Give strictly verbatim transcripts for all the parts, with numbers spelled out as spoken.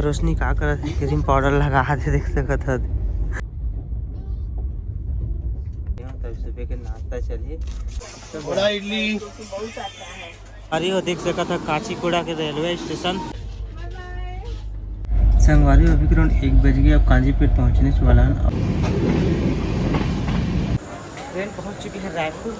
रोशनी का करत हे, क्रीम पाउडर लगा दे, देख सकत हव। यहाँ तब सुबह के नाश्ता चलही। बड़ा इडली। अरे वो देख सकत हव काचीगुड़ा के रेलवे स्टेशन। संगवारी हो, अभी के round एक बज गया, अब कांजीपेट पहुँचने वाला है। ट्रेन पहुंच चुकी है रायपुर।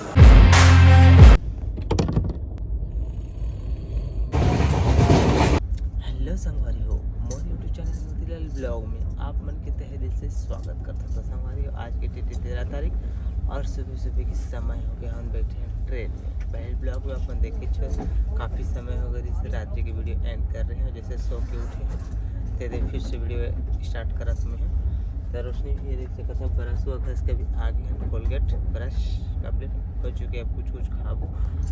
हेलो संगवारी हो, मोर YouTube चैनल मोतीलाल ब्लॉग में आप मन के तहे दिल से स्वागत करता हूँ। तो संगवारी हो, आज के डेट है तेरह तारीख और सुबह सुबह के समय हो गया, हम बैठे हैं ट्रेन में। पहले ब्लॉग में अपन देखे छो, काफ़ी समय हो गया, इस रात्रि की वीडियो एंड कर रहे हैं। जैसे सो के उठे हैं, तेरे फिर से वीडियो स्टार्ट करत में है। तो रोशनी भी ये देख सकत हव, ब्रश वगैरह इसका भी आ गया है, कोलगेट ब्रश कंप्लीट हो चुके हैं। अब कुछ कुछ खाबो।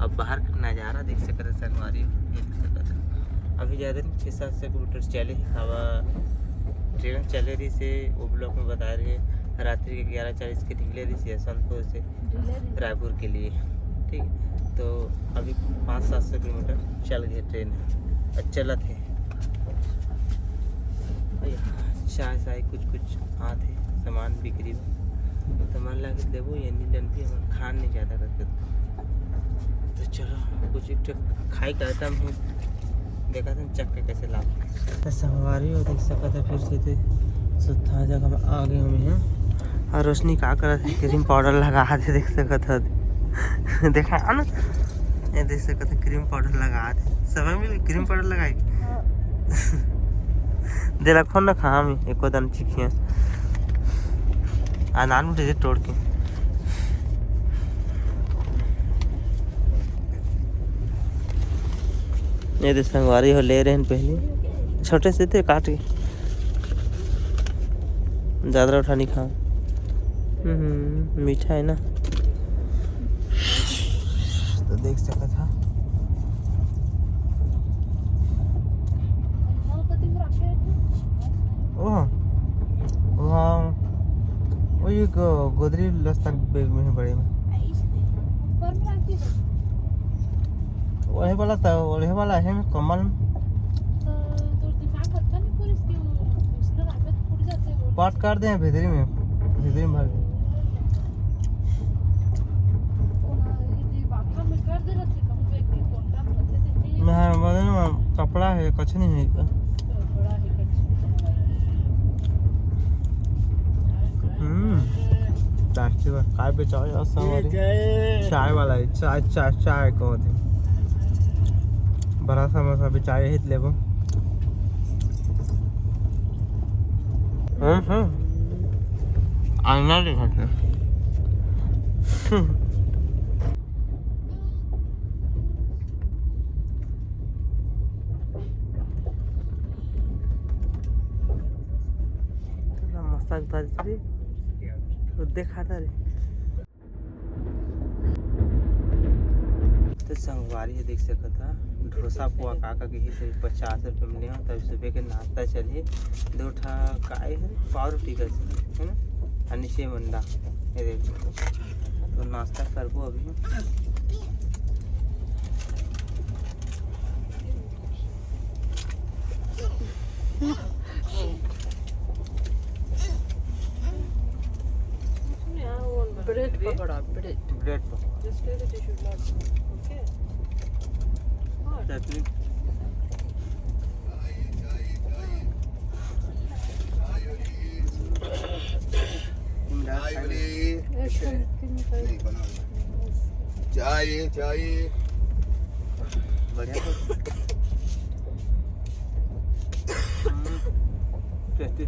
अब बाहर का नज़ारा देख सकत हव संगवारी, ये देख सकत हव। अभी ज़्यादा नहीं, छः सात सौ किलोमीटर चले ही हवा। ट्रेन चले रही से वो ब्लॉग में बता रहे हैं, रात्रि के ग्यारह चालीस के निकले रही से यशवंतपुर से रायपुर के लिए। ठीक है, तो अभी पाँच सात सौ किलोमीटर चल गए ट्रेन, अच्छा चलत है। चाय साय कुछ कुछ आत है, सामान बिक्री में। तो मन लागे लेबो, ये नी डन भी हमर खान नहीं ज़्यादा करके। तो चलो, कुछ एक ठो खाए का आइटम है, देखा था चख के कैसे लाग। तो संगवारी हो, देख सकत हव, फिर से ते सुत्था जगह में आ गए हमें हैं। और रोशनी का करत है, क्रीम पाउडर लगा दे, देख सकत हव। देखा है ना, ये देख सकत हव, क्रीम पाउडर लगा दे, सब मिल क्रीम पाउडर लगाई। हाँ। दे रखो ना, खा हम एको दन चिखिया। आ नान उठे तोड़ के। ये दे संगवारी हो, ले रहे हैं पहले, छोटे से थे काट के, ज़्यादा उठा नहीं खाओ। हम्म, मीठा है ना। तो देख सकत हव। ओह, वहाँ, वो ये गो-, गोदरी लस्ता बैग में है बड़े में। वही वाला था, वही वाला है कमल। पाट कर दे भीतरी में, भीतरी में भर दे। मैं, मैं, मैं, कपड़ा है, कुछ नहीं है। हम्म, प्लास्टिक का काय बेचाओ यार, सब ये वाले। चाय। चाय वाला है, चाय, चाय, चाय को होते। बड़ा समोसा भी चाय ही लेबो। हम्म, हम्म। आईना दिखाते हैं। मसाज बाजी रे, तो देखा था रे। तो संगवारी ह देख सकत हा, डोसा पोहा का का कही से पचास रुपये में ले हो। तब सुबह के नाश्ता चलही, दो ठा काय है, पाव रोटी का है ना, और नीचे मंडा। ये देखो, तो नाश्ता करबो अभी। Bread pakora, bread. Bread pakora. Just say that you should not, okay? चटनी। चाय, चाय। बढ़िया। टेस्टी।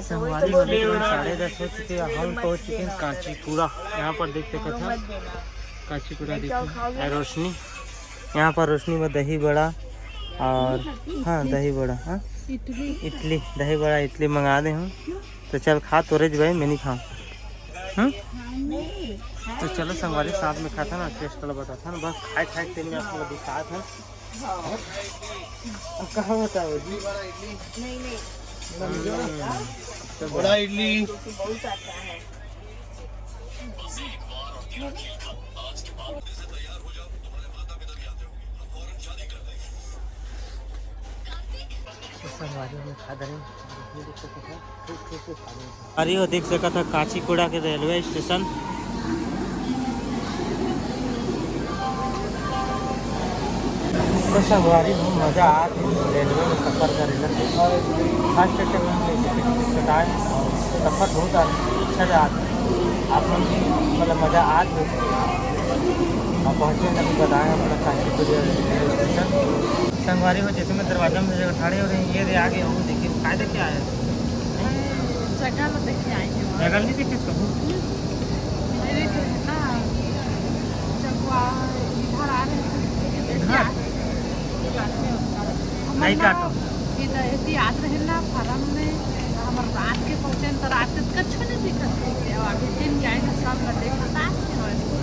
संगवारी हो, साढ़े दस हो चुके हैं, हम पहुंच चुके हैं कांचीपुरा। यहाँ पर देख सकत हा, कांचीपुरा देखो, और रोशनी, यहाँ पर रोशनी में दही बड़ा और, हाँ, दही बड़ा, हाँ, इडली, दही बड़ा, इडली मंगा दे हूँ। तो चल खा तोरे भाई, मैं नहीं खाऊँ। हम्म? तो चलो संगवारी, साथ में खाथन अउ टेस्ट ला बताथन। बस खाए खाए के में आप लोग दिखात हन। अब कहाँ बताओ जी? नहीं, नहीं। हम्म, तो बड़ा इडली। संगवारी में खा दे रहे हैं। अरे वो देख सकत ह काचीगुड़ा के रेलवे स्टेशन। तो संगवारी हो, मजा आत हे रेलवे में सफर करे ला। और फर्स्ट टाइम हम ऐसे टिकट कटाए और सफर बहुत अच्छा जात हे। आप मन भी मतलब मजा आत हे। और पहुँचे तक बताए अपना काचीगुड़ा रेलवे स्टेशन। संगवारी हो, जैसे मैं दरवाजा में जगह ठाड़े हो रहे हैं, ये रे आगे हो, देखिए, काय देख के आए हैं? जगह ला देख के आए हैं। जगह नहीं देखे कबू? मेरे को ना, जब वो आ, इधर आ रहे थे, देख के इधर? आए हैं। हम नहीं ना काटो। इधर, इधर याद रहे ना, फार्म में, हमर रात के पहुँचे, तो रात के कछु नहीं दिखत रहे। अब आगे दिन जाए ना, सब ला देख के आए हैं।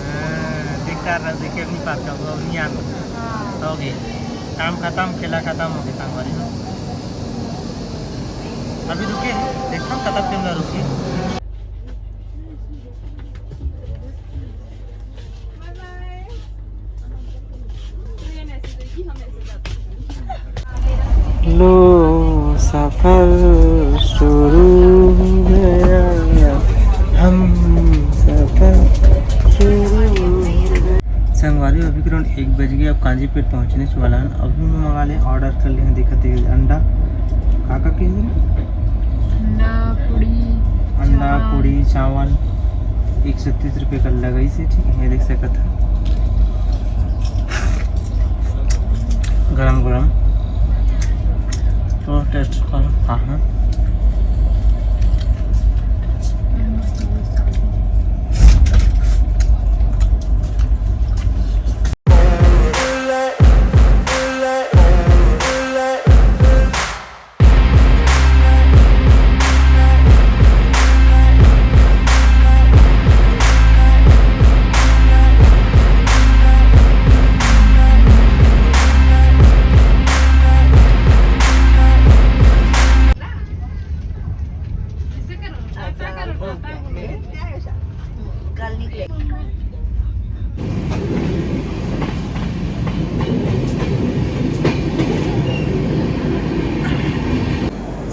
हाँ, दिखता रहा, देखे नहीं पाता, वो नहीं आना। हाँ। हो गए। काम खत्म, खेला खत्म हो गया संगवारी हो। अभी रुके, देखो कतब टाइम ला रुके। लो सफर शुरू हो गया, हम सफर शुरू हो गया। संगवारी, अभी के राउंड एक बज गया। अब काजीपेट पहुँचने वाला है। अभी मैं मंगा ले, ऑर्डर कर ले, देखत हे अंडा। का का कही? अंडा, पूड़ी, अंडा, चावल। पूड़ी, चावल। एक सौ तीस रुपये का लगाइस हे, ठीक है, ये देख सकत ह। गरम गरम। तो टेस्ट कर, हाँ, हाँ।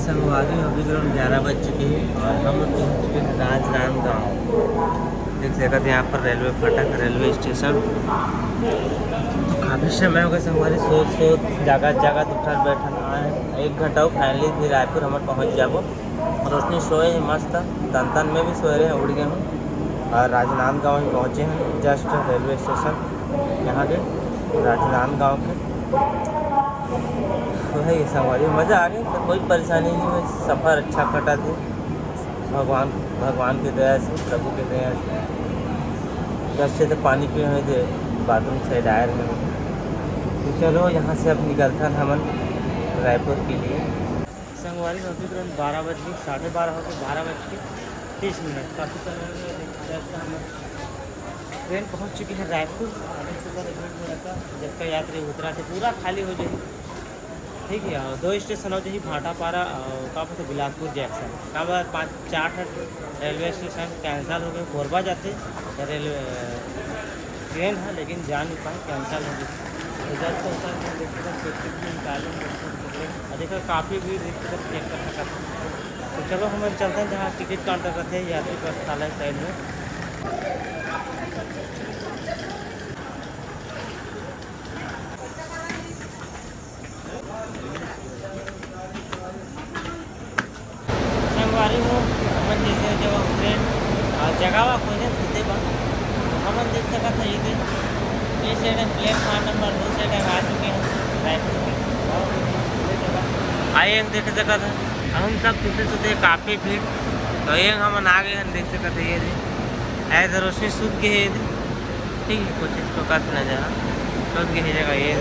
संगवारी, अभी करीबन ग्यारह बज चुके हैं और हम लोग पहुँच चुके हैं राजनांदगांव। देख सकते हैं यहाँ पर रेलवे फाटक, रेलवे स्टेशन। तो काफ़ी समय हो गया संगवारी, सोच सोच जगह जगह उठल बैठल आए। एक घंटा हो, finally भी रायपुर हम पहुँच जाबो। रोशनी सोए है मस्त, तन तन में भी सोए रहे, उड़ गए हूँ। और राजनांदगांव ही पहुँचे हैं, just रेलवे स्टेशन यहाँ के, राजनांदगांव के। वही संगवारी, मज़ा आ गया, तो कोई परेशानी नहीं हुई, सफ़र अच्छा कटा थे। भगवान, भगवान की दया से, प्रभु की दया से। जस्ट तो पानी पीए हुए थे, बाथरूम साइड आए रहे। तो चलो, यहाँ से अब निकलता है हमन रायपुर के लिए। संगवारी, अभी तुरंत बारह बज गए, साढ़े बारह हो गए, बारह बज के तीस मिनट, काफ़ी समय में जस्ट हम ट्रेन पहुँच चुकी है रायपुर। आने से पहले भीड़ भड़का, जब का यात्री उतरा थे, पूरा खाली हो जाए। ठीक है, और दो स्टेशन हो जाही, भाटापारा और का बोलते, बिलासपुर जंक्शन। का बात, पाँच चार ठन रेलवे स्टेशन कैंसिल हो गए, कोरबा जाते रेलवे ट्रेन है, लेकिन जा नहीं पाए, कैंसिल हो गई। तो जब कैंसिल हो गई, तो टिकट भी निकाले, और देखो काफ़ी भीड़, देख सकते हैं, चेक कर सकते हैं। तो चलो, हम चलते हैं जहाँ टिकट काउंटर रहते हैं, यात्री प्रस्थालय साइड में। संगवारी हो, अपन जैसे जब ट्रेन, आ, जगह वा खोजे सुते बा, तो हमन देख सकत है, ये दे, ये साइड है प्लेटफॉर्म नंबर दो साइड है, आ चुके हैं रायपुर के। और ये जगह आए हैं, देख सकत है, हम सब सुते सुते काफ़ी भीड़, तो ये हमन आ गए हैं, देख सकत है, ये दे, ऐसे रोशनी सूत गए है, ये दे। ठीक है, कुछ इसको कस ना जा, सोच के ही जगह ये।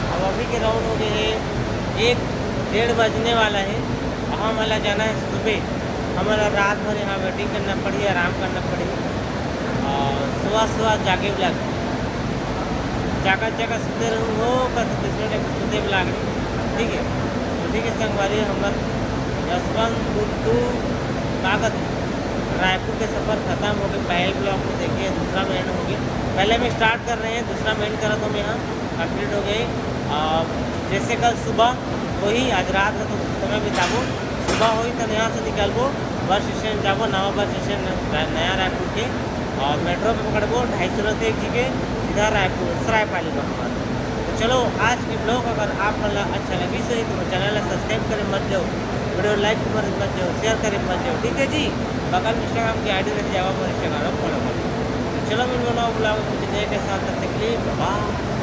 अब अभी के राउंड हो गए है एक, डेढ़ बजने वाला है। अब हमला जाना है सुबह, हमारा रात भर यहाँ वेटिंग करना पड़ी, आराम करना पड़ी। सुबह सुबह जागे भी लागे, जागत जागत सुते रहूँ हो, कथे दूसरे ने सुते भी लागे। ठीक है, तो ठीक है संगवारी, हमर यशवंतपुर to कागत रायपुर के सफ़र खत्म हो गए। पहले ब्लॉग में देखिए, दूसरा महीना हो गया। पहले में स्टार्ट कर रहे हैं, दूसरा महीना करा तो मैं यहाँ कंप्लीट हो गई। और जैसे कल सुबह वही, आज रात का तो समय बिताबो, सुबह होई तो यहाँ से निकलबो, बस स्टैंड जाबो, नवा बस स्टैंड नया रायपुर के, और मेट्रो में पकड़बो ढाई सौ रुपये एक जी के, सीधा रायपुर सरायपाली में हमारा। तो चलो, आज के ब्लॉग अगर आप मन ला अच्छा लगी सही तो चैनल ला सब्सक्राइब करे मत जाओ, वीडियो लाइक करे मत जाओ, शेयर करे मत जाओ, ठीक है जी। बगल में इंस्टाग्राम की आईडी रह जावा, इंस्टाग्राम फॉलो कर। तो चलो, मिलबो नवा ब्लॉग में कुछ नए के साथ, तब तक के लिए बाय।